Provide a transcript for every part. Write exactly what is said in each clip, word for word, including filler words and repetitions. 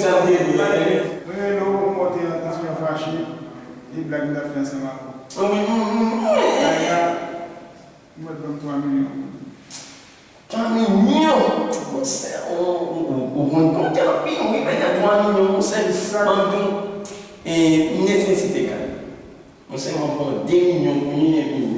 Sa m te di, mwen rele w pou monte an, paske m fache, e blag m t ap fè ansanm avè w. Wi, wi, wi, wi. Kay la, mwen ban m twa milyon. Twa milyon? Monchè, ou, ou, ou, ou konn konte anpil, wi, pètèt twa milyon, monchè. Ban m di w, e, m nesesite kay. Monchè, mwen pran de milyon pou li, epi m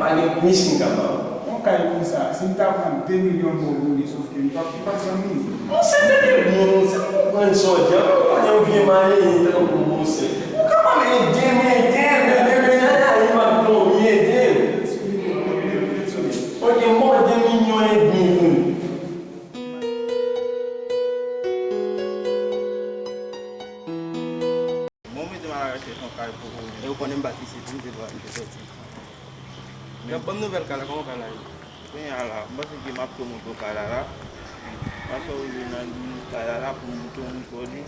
pa gen plis m kapab. Yon kay konsa, si m ta pran de milyon ba w pou li, sòf ke m p ap, m p ap zanmi. Monchè, tande byen, monchè, m konprann sa w di a, mwen konnen yon vye malere tankou w, monchè. Ou kapab ede m, ede m, ede m, ede m, ede m, ede m. Ok, m ba w de milyon edmi pou li. Bon, mete m al rachèche yon kay pou ou menm. E ou konnen m pa t isit, m te, m te sòti. Men ban m nouvèl kay la, kòman kay la ye? Kounye a la, m panse ke m ap tou montre w kay la la. Paske w rive nan kay la la pou m tou montre w li.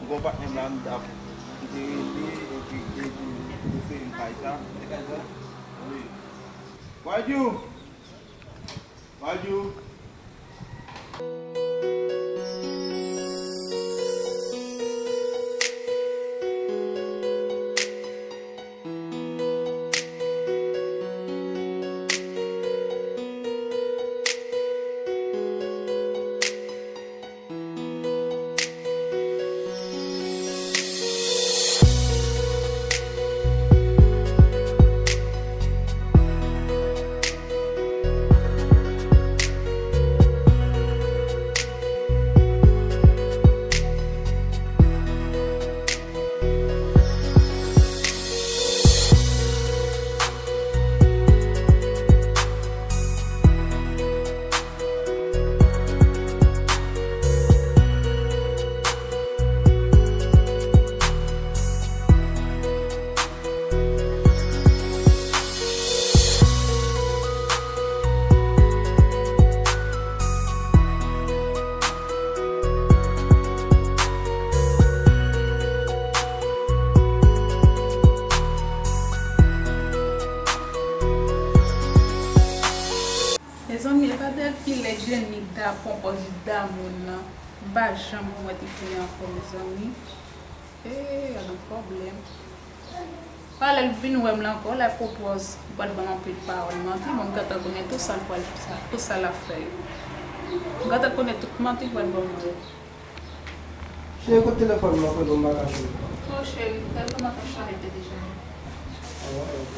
M gon patnè m la, m t ap, m te rele, epi, epi, li ofri m kay sa. Se kay sa? Wi. Wadjou! Wadjou! Mezanmi, e pa de kilè Jenny ta pran pòz damou nan, m pa janm wè tifi a ankò, mezanmi. Ee, gen pwoblèm. Alò, lè l vin wè m la ankò, l ap pran pòz, li pral ban m anpil pawòl manti. Bon, m gentan konnen tout sa l pral, tout sa l ap fè yo. M gentan konnen tout manti l pral ban m yo. Cheri, kote telefòn mwen, kote m pa ka jwenn ou? O cheri, telefòn mwen te chaje, te dechaje. Ah, ok.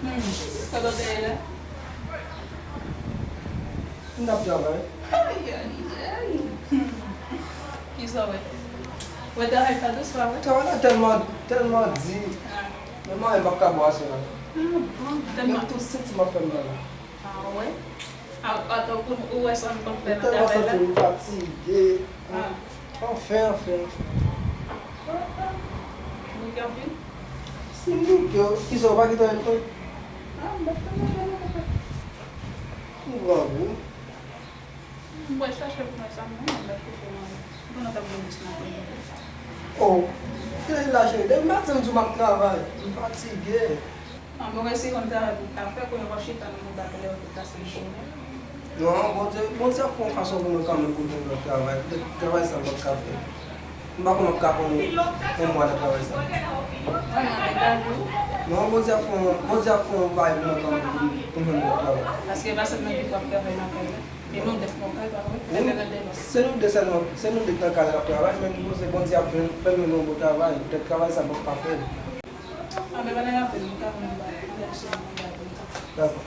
Hmm, kote w te ye la? M t ap travay. Ay, ay, ay. Hmm. Kisa w wè? Wè travay pa dous pa vre? Travay la tèlman, tèlman di. Ah. Men mwen, m p ap ka bwase la. Ah, bon, tèlman. Menm tou senti m ap fè m mal la. Ah, wè? A, atò, pou ou wè sa m konn fè nan travay la? M tèlman santi m fatige. Ah. Anfen, anfen, anfen. Bouke anpil? Si m bouke, kisa, ou pa gentan wè l? Ah, m pa t konn wè l. M grangou. M pral chache pou mwen sa, mwen, mwen mèt kote mwen. Mwen nan tap gen dis nan kote. Oh, kilè la, cheri? Depi maten m di w m ap travay. M fatige. Ah, mwen resi konn travay pou w ka fè, kounye a w ap chita nan mouda, kilè w te kase l pou mwen. Non, Bondye, Bondye ap fè yon fason pou mwen kanmenm pou m jwenn lòt travay. Poutèt travay sa m p ap ka fè. M pa konn m ap ka pran yon, yon mwa nan travay sa. Vrèman, te gade w. Non, Bondye ap fè yon, Bondye ap fè yon bagay pou mwen kanmenm pou m, pou m jwenn lòt travay. Paske e pa sèlman li k ap travay nan kay la. E nou de k nan kay, pa vre? Wi, se nou de sèlman, se nou de k nan kay la k ap travay, men m panse Bondye ap fè, fè m jwenn yon bon travay. Poutèt travay sa m p ap ka fè l. Anben, pandan y ap fè l, nou ka vin anba, anba misye nan anba. Dakò.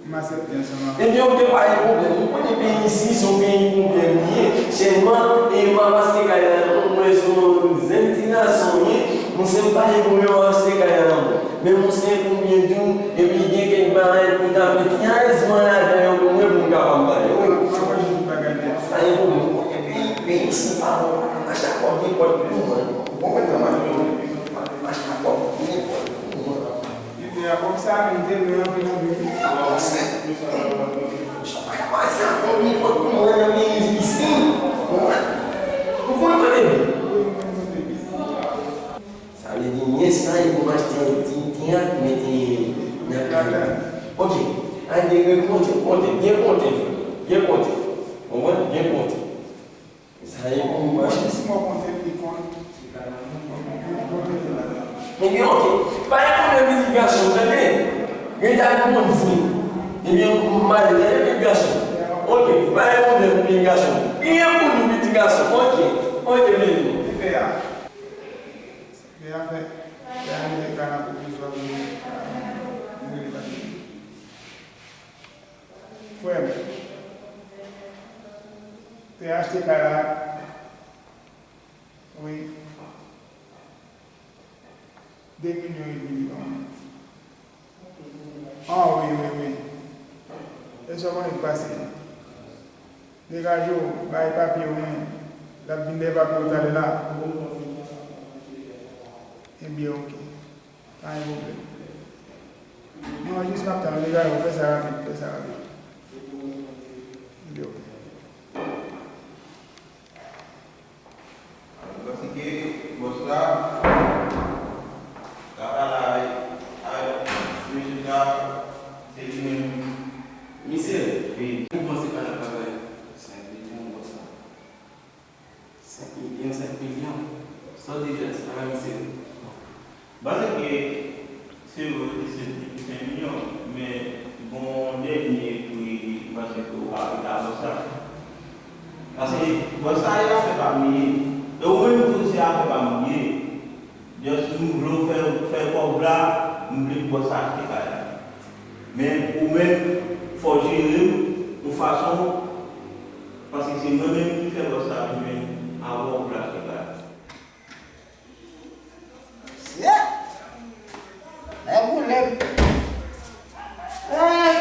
M aksepte ansanm avè w. Ebyen, oke, pa gen pwoblèm. Ou konnen peyi isi, se yon peyi pwoblèm li ye. Sèlman, e m ap achte kay la, non, mwen se yon jèn ti gason, wi. Mwen se m pa gen pwoblèm ap achte kay la, non. Men mwen se konbyen di w, epi gen kèk bagay pou ta fè ti arèsman ladan yo pou mwen, pou m kapab ba yo. Pa gen pwoblèm. Kote peyi, peyi isi pa bon. Mache ak kòb nenpòt kouman. Ou konprann sa m ap di w? Mache ak kòb nenpòt kouman. Ide a bon sa, men m te lwen anpil, anpil. Mache ak kòb nenpòt kouman nan peyi isi. Ou konprann? Ou konn kote m ye? Wi, m konn kote m ye. Sa vle Li di, men sa e pou m achte yon ti teyat, mete nan kay la. Ok. An de rekonte, konte, byen konte, frè. Byen konte. Ou konprann? Byen konte. Sa e pou m achte. Mwen, si mwen konte, li konn. Ebyen, ok. Pa gen pwoblèm, pitit gason, tande. Rete ak Bondye. Ebyen, m ale, tande, pitit gason. Ok, pa gen pwoblèm, pitit gason. Priye pou nou, pitit gason. Ok, ok, beni. Li fè a. Li a fè. Li a mete kay la pwovizwa pou nou. Nou rele pa. Frè m, te achte kay la, wi, de milyon edmi li ban mwen. Ah, wi, wi, wi. Èske w konnen k pase? Degaje w, bay papye w, men l ap vin dèyè papye w talè la. Ebyen, ok. Pa gen pwoblèm. Non, jis m ap tann, degaje w, fè sa rapid, fè sa rapid. Ebyen, ok. Alò, m panse ke bòs la ka pale avèk, avèk mesye sa, se li menm. Misye, wi. Ou panse pa nan bagay senk milyon, bòs la? Senk milyon, senk milyon. Sa w te jwenn sa la, misye? M panse ke se vre, se plis ke senk milyon, men gon dènye pri, m panse ke w pa rete avè sa. Paske bòs sa, e afè pa m li ye. E ou menm tou, se afè pa m ou ye. Just m vle w fè, fè kòb la, m vle pou bòs sa achte kay la. Men ou menm, fò w jere m yon fason, paske se mwen menm ki fè bòs la vin jwenn avè w pou l achte kay la. Sye! Nèg boule m. Hey!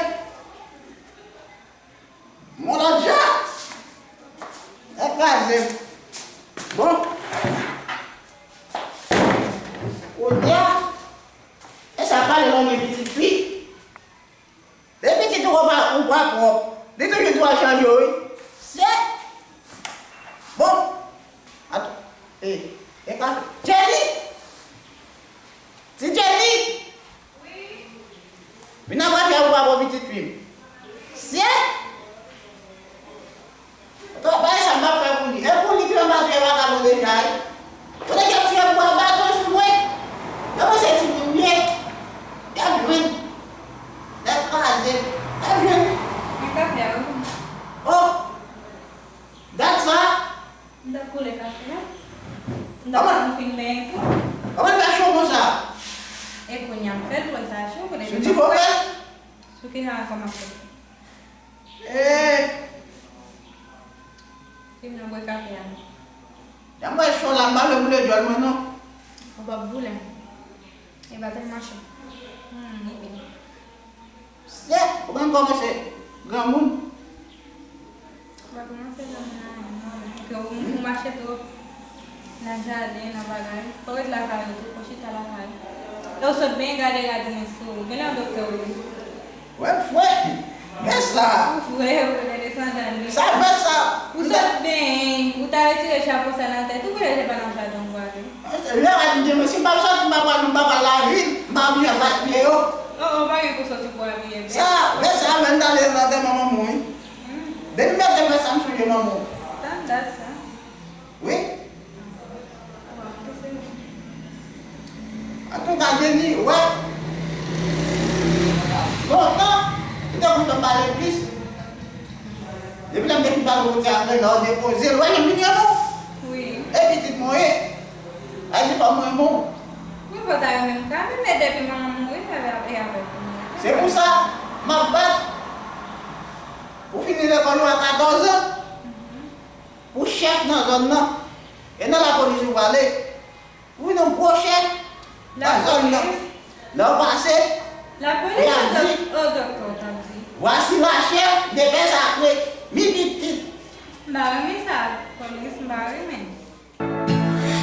Mon Dieu! Nèg kraze m. Bon. Kounye a, e sa pale lonmen pitit fi. Depi pitit ou pa, ou pa pwòp, li toujou dwe chanje, wi. Se. Bon. At-, e, e ka. Jenny! Ti Jenny! Vin nan pati a pou papa pitit fi m. Se. Oto, bagay sa m pa fè pou li. E pou li ki nan pati a vagabon deja, wi. Kote k ap tire bwa baton sou mwen? Yo panse timoun m ye. Y ap jwenn. Nèg kraze. Y ap jwenn. Mwen ka fè a, wi. Oh! Dat sa? M t ap boule kafe a. M t ap fin benyen tou. Kòman l fè cho konsa? E kounye a m fè l pou l ta cho, kote. Sou divo fè? Sou ki jan kòman fè? Eh! Vin nan bwè kafe a non. Jan m wè cho la, m pa vle boule djòl mwen non. Ou p ap boule. E pa tèlman cho. Hmm, li byen. Sye, ou konn kòmanse granmoun. Ou pa kòmanse granmoun la menm non. Ke ou, ou mache twòp nan jaden, nan bagay. Fò w ret lakay ou tou, fò w chita lakay ou. Lè w sot benyen, gade rad ou men sou ou. Genlè yon doktè ou ye. Wè, frè, men sa. Ou frè, ou gade sandal li. Sa fè sa. Ou sot benyen, ou ta retire chapo sa nan tèt ou, kounye a se pa nan jaden ou prale. Lè rad m di mwen, si m pa sòti, m pa pral, m pa pral lavil, m pa oblije gaspiye yo. Oh, oh, pa gen pou sòti pou abiye byen. Sa, men sa, men m t ale nan antèman manman w, wi. Hmm. Depi m mete men sa, m sonje manman w. Tann dat sa. Wi. Antouka, Jenny, wè. Lontan, ou te konn fè m pale plis. Depi lè m te fin pale w, ou te apre nan depoze l. Wè, jan m vin renmen w. Wi. E pitit mwen ye. Sa di fò m renmen w. Wi, fò ta renmen m kanmenm, men depi manman m mouri, sa fè e avèk ou m rete. Se pou sa, m ap bat. Ou fini lekòl ou a katòz an. Mhm. Ou chèf nan zòn nan. E nan lapolis ou prale. Ou vin yon gwo chèf nan zòn nan. Lapolis? Lè w pase, lapolis ou t ap di, o doktè w t ap di. Voici la chèf de pè sakre, mi pitit. M pa renmen sa, polis, m pa renmen.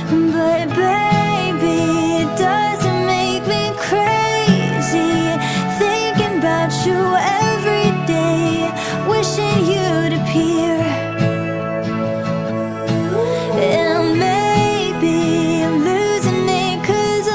But baby, it doesn't make me crazy thinking about you every day, wishing you'd appear. And maybe I'm losing it 'cause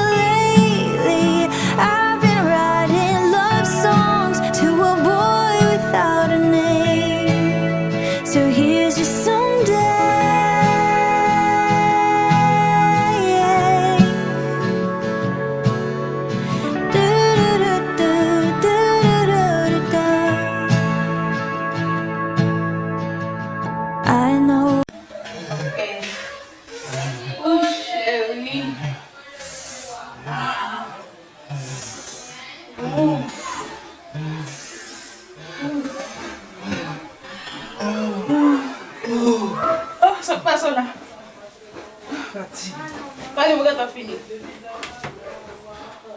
Gade, mwen gentan fini.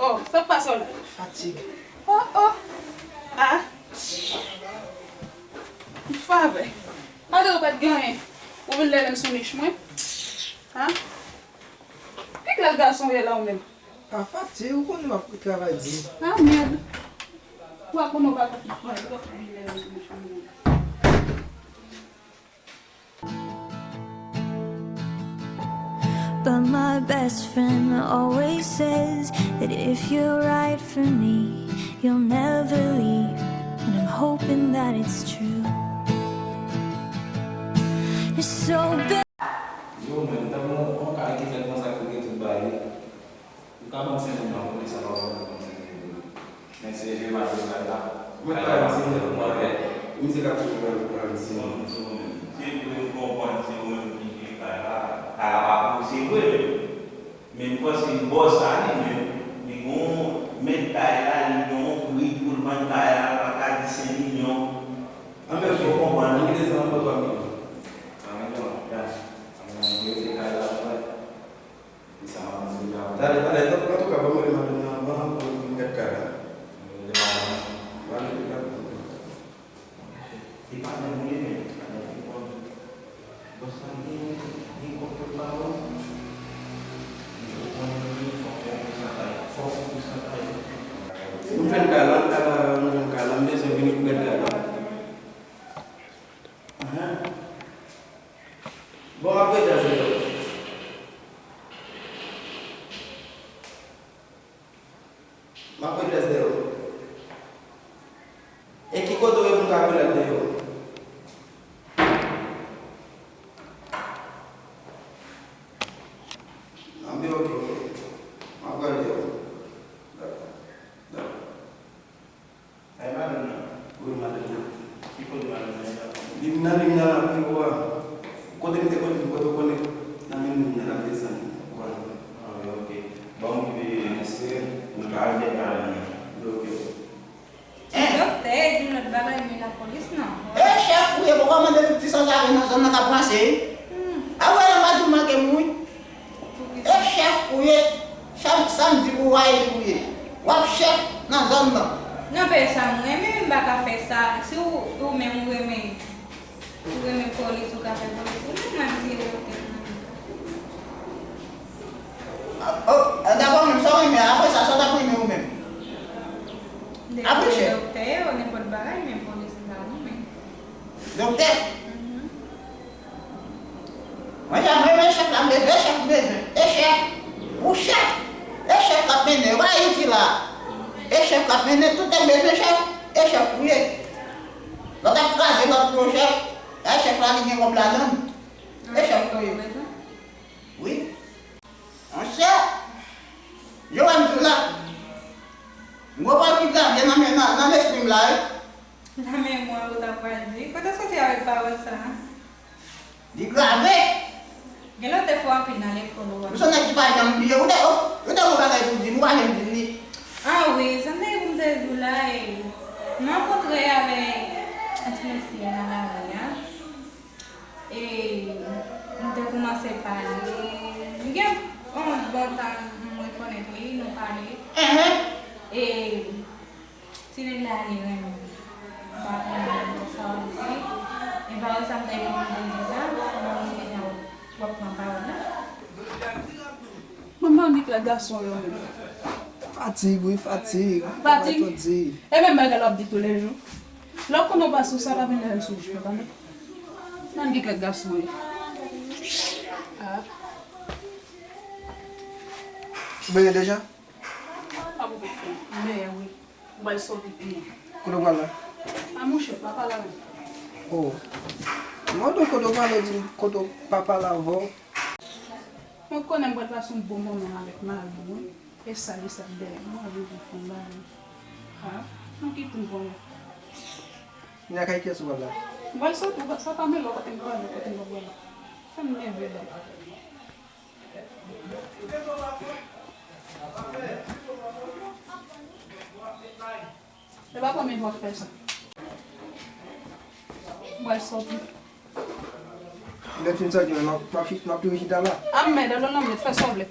Oh, sa k pase w la? Fatig. Oh, oh. Ah. Yon favè. Malgre w pa t gen anyen, ou vin lè m sou nich mwen. Ah. Ki klas gason w ye la ou menm? Pa fatig, ou konnen m ap travay di. Ah, mèd. Ou pa konnen w pa ka fout fè anyen, ou pa fout vin lè m sou nich mwen. But my best friend always says that if you're right for me, you'll never leave. And I'm hoping that it's true. It's so bad. Yo, men, tankou yon kay ki fèt konsa ki gen tout bagay. Ou ka ban m senk goud la, ou konnen sa pa bon pou ban m senk goud la. Men se jan m ap jwe kay la. Mwen kay la pa se mwen, mwen kay la. Misye k ap jwe kay la, mwen se mwen. Se vre, m konprann, se ou menm ki jwe kay la. Kay la pa pou ou, se vre. Men m panse bòs la li menm, li gon mèt kay la, li gen yon pri pou l vann kay la, l pa ka di senk milyon. Anben, ou konprann. Anben, kite sa, anben, twa milyon. Anben, anben, anben, rete kay la, anben. Talè, talè, antouka, ban m rele madanm nan anvan pou m gad kay la. Ban m rele madanm nan. Li pa nan mwen, men li pa nan telefòn. Bòs la gen, gen kòb pou l ba ou. Ou konnen li fò pou sa kay, fò pou sa kay. Nou jwenn kay la, nou jwenn kay la, nou bezwen vini pou gad kay la. Ahan. Bon, m ap rete a zero. M ap rete a zero. E ki kote w ye pou m ka rele deyò? Anben, oke, oke. M ap rele deyò. Dakò. Dakò. Ay, madanm nan. Wi, madanm nan. Ki kote madanm nan ye la? Li vin nan, li vin nan lakou a. Kote m te konnen, kote w konnen. Nan men nou nan lakou desann. Vwala. Ah, wi, oke. Bon, m rive. Mèsi. M ka al gade madanm nan. Wi, oke. Doktè, di m lòt bagay, men lapolis non. E chèf ou ye, poko mande ti sanzave nan zòn nan k ap ranse. Hmm. A wè, la m pa di w manke m wi. E chèf ou ye, sa, sa m di pou w a, e li pou w ye. W ap chèf nan zòn nan. Nan peyi sa m renmen, m pa ka fè sa. Si w, ou menm ou renmen, ou renmen polis, ou ka fè polis. Ou menm, mwen m di doktè nan. Oh, oh, dakò, menm sa w renmen, apre sa, sa w t ap renmen ou menm? Apre chèf. Doktè, nenpòt bagay, men polis m pa renmen. Doktè? Mhm. Mwen, jan mwen, mwen, chèf la, m bezwen, chèf, m bezwen. E chèf, ou chèf. E chèf k ap mennen, yo pa itil la. E chèf k ap mennen, tout tèt bezwen chèf. E chèf ou ye. Lòt ap kraze lòt pou yo chèf. E chèf la, li gen kòb ladan l. E chèf ou ye. Wi. Monchè, yo wè m di w la. M gon pòl ki grave nan men, nan, nan lespri m la, wi. Nan memwa ou ta pral di. Kote w soti avèk pawòl sa a? Li grave. Gen lòt fwa w anpil nan lekòl ou. M se nèg ki pa janm bliye. Ou te, ou te gon bagay pou di m, ou pa janm di m li. Ah wi, sa m te gen pou m te di w la, e, m rankontre avèk yon ti mesye nan lari a. E, nou te kòmanse pale. M gen yon bon tan m rekonèt li, nou pale. Enhen. E, Ti nèg la li renmen m. M pa konnen sa w di. E pa wè sa m te gen pou m te di la, m wè deja w ap pran pawòl la. Manman di kèk gason yo menm. Fatig, wi, fatig. Fatig? Ou pa di. E menm bagay l ap di toulejou. Lè w konnen w pa sou sa, pa vin lè m sou jwe, pa non. Manman di kèk gason yo. Ah. Ou benyen deja? Pa pou fè. Men wi. Ou pral sòti pi. Kote w pral la? A monchè, pa pale avè m. Oh. Mwen di w kote w pral, ou di m kote w pa pale avè w. Mwen konnen m pral pase yon bon moman avèk mari mwen. E sa li sa dèyè mwen, avè yon fon bagay. Ha? Mwen kite m konnen. Kounye a kay kiyès ou pral la? M pral sòti, ou pa, sa pa mele w kote m pral, kote m pral la. Fè m nève la. E pa premye fwa w ap fè sa. Mwen sòti. Lè m fin sòti, m ap, m ap, m ap toujou chita la. A mèd, alò nan mèd, fè sa w vle.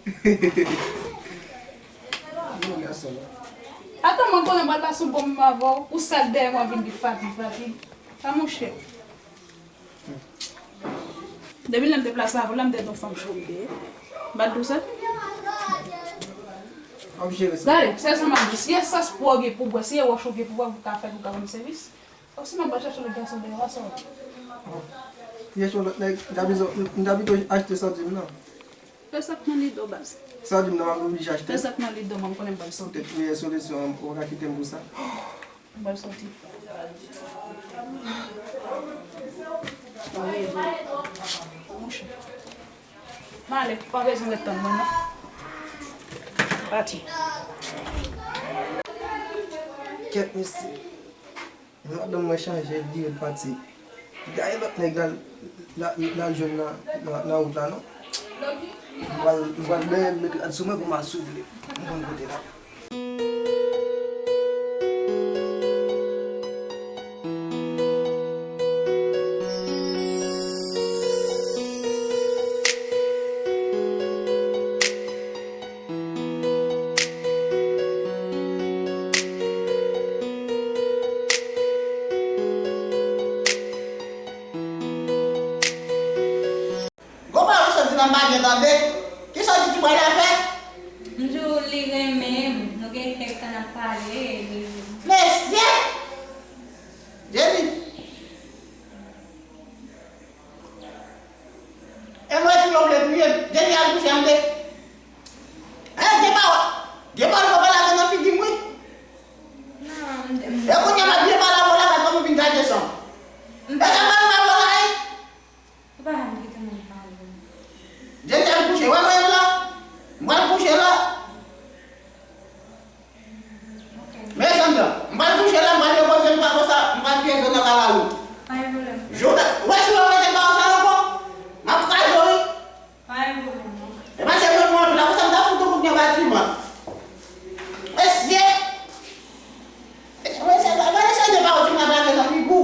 Bon, gason. Atann, mwen konnen m pral pase yon bon moman avè w, ou sal dèyè mwen vin vit fatig, fatig. A monchè. Depi lè m te plase avè w la, m te di w fanm cho m te ye. M pa t di w sa? M ap jere sa. Gade, sèl sa m ap di w, si esans pou w gen pou bwè, si e wòch ou gen pou bwè, pou w ka fè, pou w ka rann sèvis. Ou si m ap al chache lòt gason dèyè w, sa w. Bon. Li ap yon lòt nèg, m ta bezwen, m ta pito achte sòti m nan. Fè sa k nan lide w, baz. Sòti m nan, m ap oblije achte. Fè sa k nan lide w, mwen, m konnen m pral sòti. Poutèt meyè solisyon an, ou pa ka kite m pou sa. M pral sòti. Monchè. M ale, pa bezwen ret tann mwen, non. Pati. Kèt, mesye. Madanm mwen chanje, l vire, l pati. Gaye lòt nèg la, la, la jwenn nan, nan, nan wout la, non. M pral, m pral benyen l, met rad sou mwen pou m al soufle. M konn kote l ap. Gon pawòl ou sot di la m pa byen tande. Kisa w di Tibwa la fè? M di w li renmen m, nou gen kèk tan n ap pale, li. Mesye! Jenny! E mwen ki yo vle touye m. Jenny al kouche tande. Hein, gen pawòl. Gen pawòl fò pale avè nan figi m, wi. Non, m te. E kounye a m ap byen pale avè w la, pa kòman w vin gade san. E sa pale avè w la, wi. Ou pa janm kite moun pale. Jenny al kouche, wè mwen la. Mwen al kouche la. Men janm nan, m pral kouche la, m pral repoze m, pa konsa, m pral pye zo nan kalalou. Pa gen pwoblèm. Jouda, ou wè si w rete ba w sa ankò, m ap kraze w, wi. Pa gen pwoblèm, non. E pa se mwen, mwen, la konsa, m ta fout ou kout nan batiman. Mesye! Mesye, pa, pa eseye de pa w di m atake nan figi w.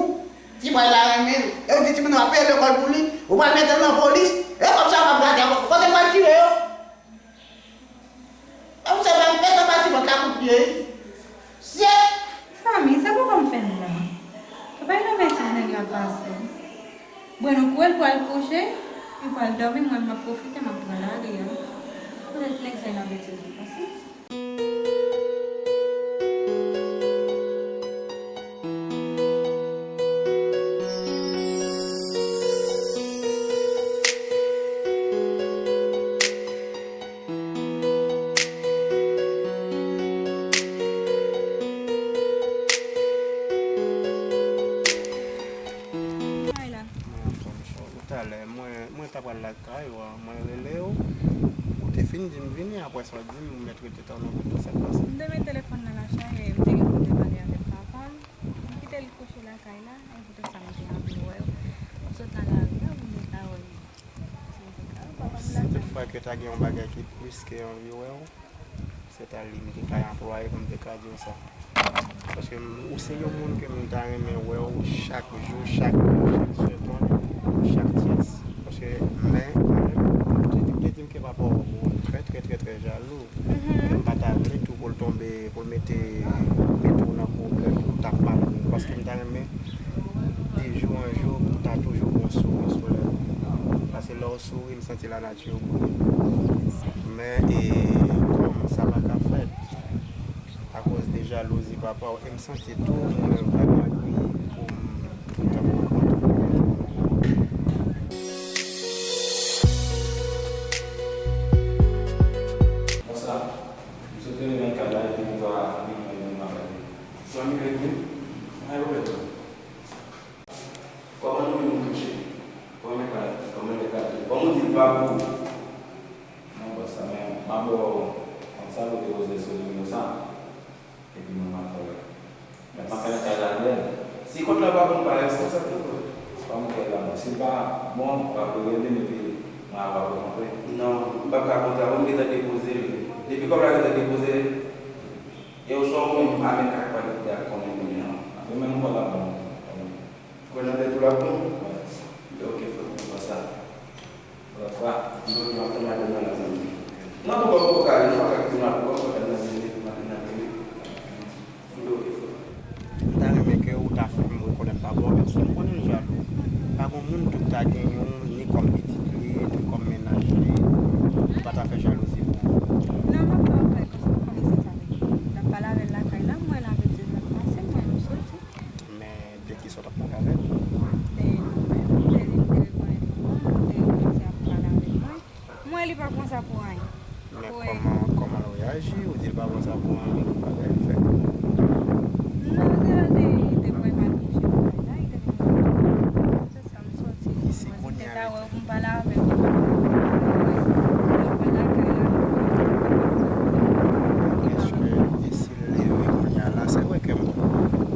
Ti bway la renmen l. E w di timoun nan ap peye lekòl pou li, ou pral mete l nan polis, e kòb sa w ap gade ankò. Kote m pral tire yo? Kòm se pa m pete pati vant la kout pye, wi. Syèt! Fanmi, se poukò m fè n la. Se pa yon betiz nèg la pase. Bon, nou kwè l pral kouche, li pral dòmi, mwen m ap pwofite, m ap pran lari a. Poutèt nèg sa yon betiz li pase. Mwen anfòm, Cho. Ou talè, mwen, mwen ta pral lakay ou a, mwen rele w. Ou te fin di m vini, apre sa w di m ou mèt rete tann ou pito, sa k pase? M te met telefòn nan la chaje, m te gen pou m te pale avèk papa m. M kite l kouche lakay la, e poutèt sa m te anvi wè w. M sot nan lari a pou m te ka wè w. Si m te ka wè papa m lakay. Si toutfwa ke ta gen yon bagay ki plis ke anvi wè w, se ta li m te ka anplwaye pou m te ka di w sa. Paske m, ou se yon moun ke m ta renmen wè w chak jou, chak mwa, chak segonn, chak tyès. Paske, men, kanmenm, ou te, te di m ke papa w trè, trè, trè, trè jalou. Mhm. E m pa ta vle tou pou l tonbe, pou l mete, mete w nan pwoblèm, pou w t ap mal viv. Paske m ta renmen, de jou an jou, pou w ta toujou gen yon souri sou lèv ou. Paske lè w souri, m santi lanati yo boule. Men, e, kòm sa pa ka fèt, akoz de jalouzi papa w, e m santi tou, mwen vrèman gri pou m toutan pran kont ou. Bonswa. M sot rele nan kay la, epi m vwa li mwen menm avè l. Fanmi rete, pa gen pwoblèm. Kòman nou menm nou touche? Kòman men kay, kòman men kay touche? Kòman w di l pa pou ou? Non, bòs la, men m a ba w konsa pou w te poze sou nimewo sa. Epi mwen m a fè. Mèt m a fè nan kay la avè l. Si kont lan pa bon, pa responsab tou, frè. Pa montre l la non. Si l pa bon, w ap rele m epi mwen avè w ap rankontre. Non, m p ap ka kontre avè w, m gentan depoze l. Depi kòb la gentan depoze, e w swa ou menm avèk ak pa li te ak konnen kounye a. Apre menm kòb la bon. Kwè nan tèt ou l ap bon? Wè. Ok, frè, m konn sa. Ah, m ap tann madanm nan la, zanmi. Nan poko poko ka ale, m pa ka kite madanm nan, madanm nan vini, madanm nan vini. M ta renmen ke ou ta fè m rekonèt pa bò, paske m konnen l jalou. Pa gen moun ke l ta genyen w ni kòm pitit li, ni kòm mennaj li, li pa ta fè jalouzi pou ou. Non, m ap ba w klè, paske m konnen se sa l ye. L ap pale avè l lakay la, m wè l avè ti zam pase, m wè l soti. Men de kisa w t ap pale avè l? De nou menm, de li te rekonèt mwen, de li te ap pale avè mwen. M wè li pa pran sa pou anyen. Men kòman, kòman l reyaji? Ou di l pa pran sa pou anyen, ki bagay l fè? Non, se te, li te kwè m al kouche nan kay la, li te vin kouche. Se sa, m soti. Mwen di, tèt a wè pou m pale avè l. Mwen pral lakay la. Èske, e si l leve kounye a la, se vre ke m,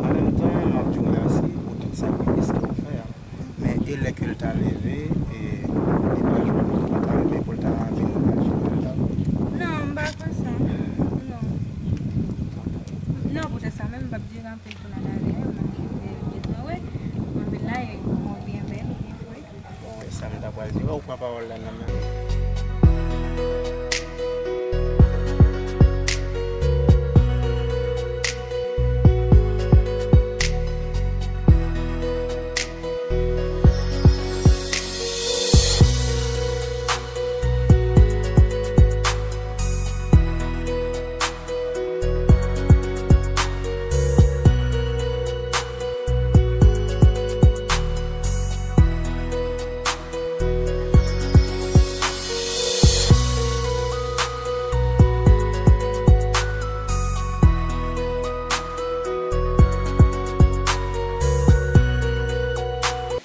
an menm tan, m ap di w mèsi pou tout sakrifis ke w fè a. Men e lè ke l ta leve, e, li pa jwenn ou, li pa ta renmen pou l ta vin nan kay la? Non, m pa panse. Non. Non, poutèt sa menm, m p ap dire anpil pou n al ale, men, e, bezwen wè. Anpil la, e, mwen byen bèl, byen fre. Bon, e sa m ta pral di, wè, ou pran pawòl la nan men m.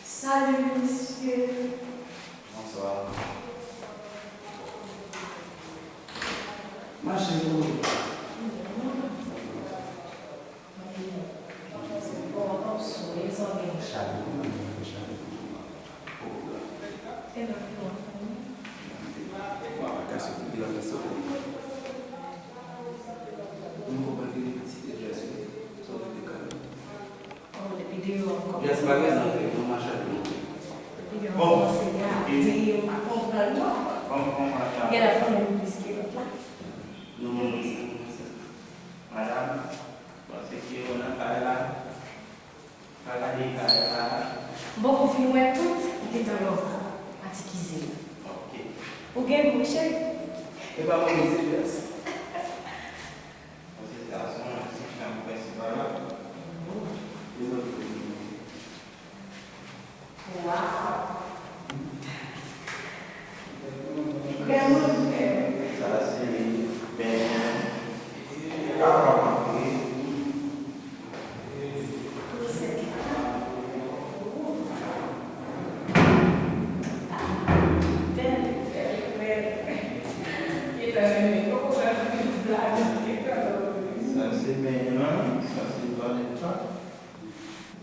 Salut, monsieur. Bonsoir. Ma chérie, comment tu vas? Chale, non, chale. Mwen konprann ke li pitit e jazz wi. Sa w te ka. Oh, depi deyò ankò. Jazz pa prezante, non, m a chale monte. Depi deyò ankò, se gade, m pa konprann, non. Gen lè fanmi m plis ke lòt la. Non, non, non, se pa sa. Madanm, panse ke yo nan kay la. Pa gade kay la. M poko fin wè tout, m te tann lòt. Pati kizin. Ok. Ou gen gou, cheri? E pa mwen, se jazz. Paske sa se yon ti chanm prensipal la. Yon lòt kote. Wow! Li vrèman bèl. Sa se Benjamin. Papa m antre. Sa se Benjamin, sa se Vanessa.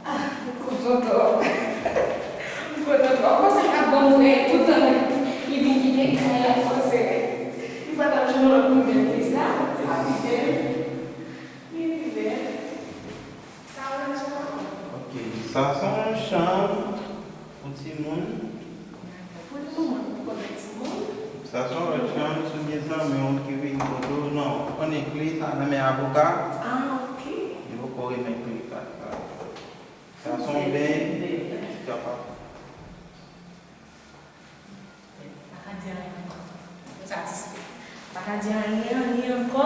Ah, m kontan twòp. M kontan twòp. M panse l t ap ban m vrè tout tan li vin kite kay la, m panse li pa t ap jwenn yon lòt modèl ke sa. Sa pi bèl. Li pi bèl. Sa w wè, Jean? Ok. Sa se yon chanm pou timoun. Pou le moman, nou poko gen timoun. Sa se yon lòt chanm, si w gen zanmi w ki vini kote w, non, ou konnen kle sa nan men avoka. Ah, ok. Li poko remèt kle sa. Sa se yon beny ki kapab. Pa ka di anyen ankò. M satisfè. Pa ka di anyen, anyen ankò.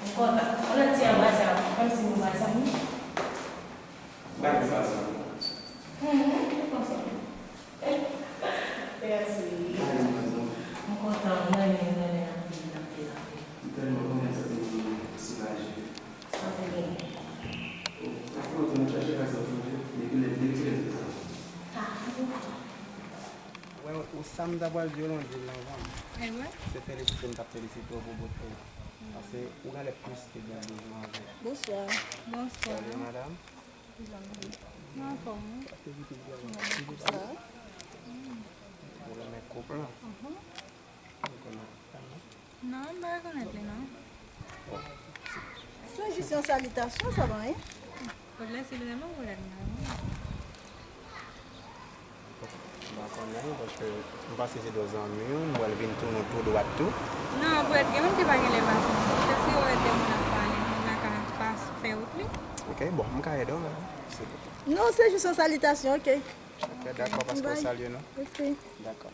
M kontan. Ann al ti anba sa, kòmsi nou pa zanmi. Gade sa, sa. Mhm, nou pa zanmi. Mèsi. Gade nou pa zanmi. M kontan, m renmen, m renmen anpil, anpil, anpil. M tèlman kontan santi m soulaje. Sa w te genyen? Oh, sa fè lontan m ap chache kay sa w chanje. Depi lè, depi kilè sa? Ah, m kontan. Wè, ou sa m ta pral di w lan di l anvan. E vre? Se felisite m t ap felisite w pou bote w. Paske ou genlè plis ke bèl bezwen avè w. Bonswa. Bonswa. Salut, madame. Mwen anfòm, wi. Bonswa. Ou renmen koup lan? Mhm. Ou konnen? Non, m pa rekonèt li, non. Se jis yon salitasyon, sa pa anyen. Fòk lè se vrèman ou lè m nan. Dakò. Paske m panse se de zanmi w, m wè l vin tounen tou dwat tou. Non, pou èt gen moun ki pa gen lè pase. Paske yo wè de moun ap pale, moun nan ka pa fè wout li. Ok, bon, m ka ede w, silvouplè. Non, se jis yon salitasyon, ok. Ok, dakò, paske w salye nou. Ok. Dakò.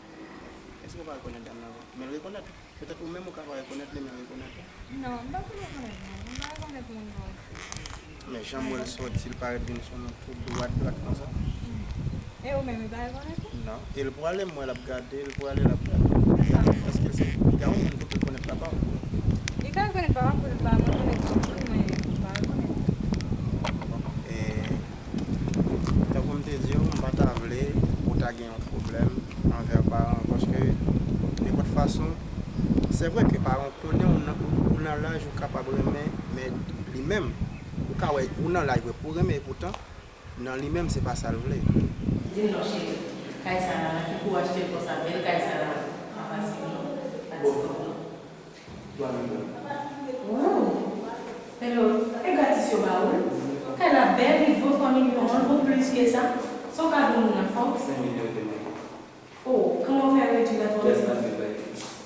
Èske w pa rekonèt dam nan vre? Men l rekonèt ou. Petèt ou menm ou ka pa rekonèt li, men l rekonèt ou. Non, m pa konn rekonèt moun. M pa rekonèt moun non. Men jan m wè l sòti, l parèt vin sou nou tou dwat dwat konsa. E ou menm, ou pa rekonèt li? Non. E l pwale, m wè l ap gade, l pwale, l ap gade. Èske l se piga yon moun kote l konèt papa w? Li ka rekonèt papa m, kote l pa rekonèt tout moun, men m pa rekonèt. Bon, e, tankou m te di w, m pa ta vle ou ta gen yon pwoblèm anvè paran w, paske nenpòt fason, se vre ke paran w konnen ou nan, ou nan laj ou kapab renmen, men li menm, ou ka wè ou nan laj vre pou renmen, epoutan, nan li menm, se pa sa l vle. Di m non, cheri. Kay sa a, ki pou w achte l konsa? Bèl kay sa a, pa fasil non. Pa ti kòb non. Twa milyon. Waww! Hello, e gratis yo ba ou l? Kay la bèl, li vo twa milyon an, l vo plis ke sa. Se yon kado moun nan fè w? Senk milyon yo te mande. Oh, kòman w fè redui la twa milyon? Just la fè bay.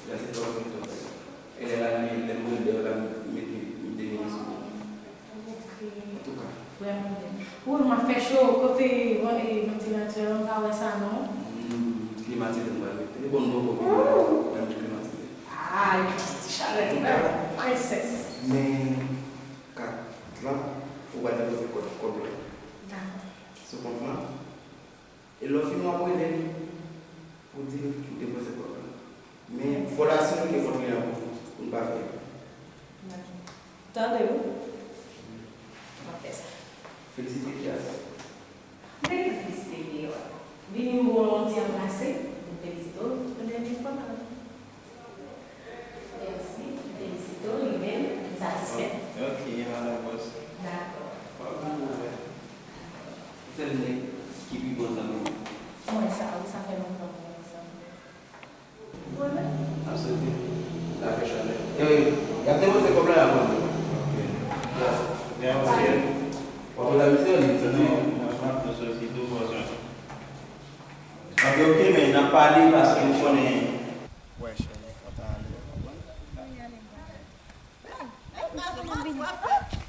La se twa milyon. E lè la, lè m rive la, m mete de milyon sou li. Antouka. Vrèman bèl. Wi, m ap fè cho. Kote ventilatè an? M pa wè sa non. Hmm, klimatizè m pral mete. Bon, m poko vini la. Mwen mete klimatizè. Ah, li gen ti chalè tou bèl. Princess. Men kat la, ou pral depoze kòb, kòb la. Dakò. Sou kont lan. E lè w fin w ap rele li pou di l ou depoze kòb la. Men fò l asire ke kont li an bon pou n pa fè erè. Tande wi. M ap fè sa. Felisite Kias. M te gen felisite li yo. Vini m ba w yon ti anbrase pou m felisite w pou dènye fwa. Mèsi, m felisite w, li menm, m satisfè. Ok, ala bòs. Dakò. W ap goumen avè l. Sèl nèg ki pi bon zanmi m. Mwen sa wi, sa fè lontan mwen wè zanmi. Mwen menm. Absolutely. L ap fè chalè. Yo, y ap depoze kòb la, y ap mande. Ok. Yes. Mèsi. W ap poze misye, li di. Non, non, non, non, sou sito, bòs. Ok, ok, men n ap pale paske m konnen. Wè, cheri, fò ta ale, w konprann? Wi, ale, bòs. Hey, hey, pa kòmanse w ap fè.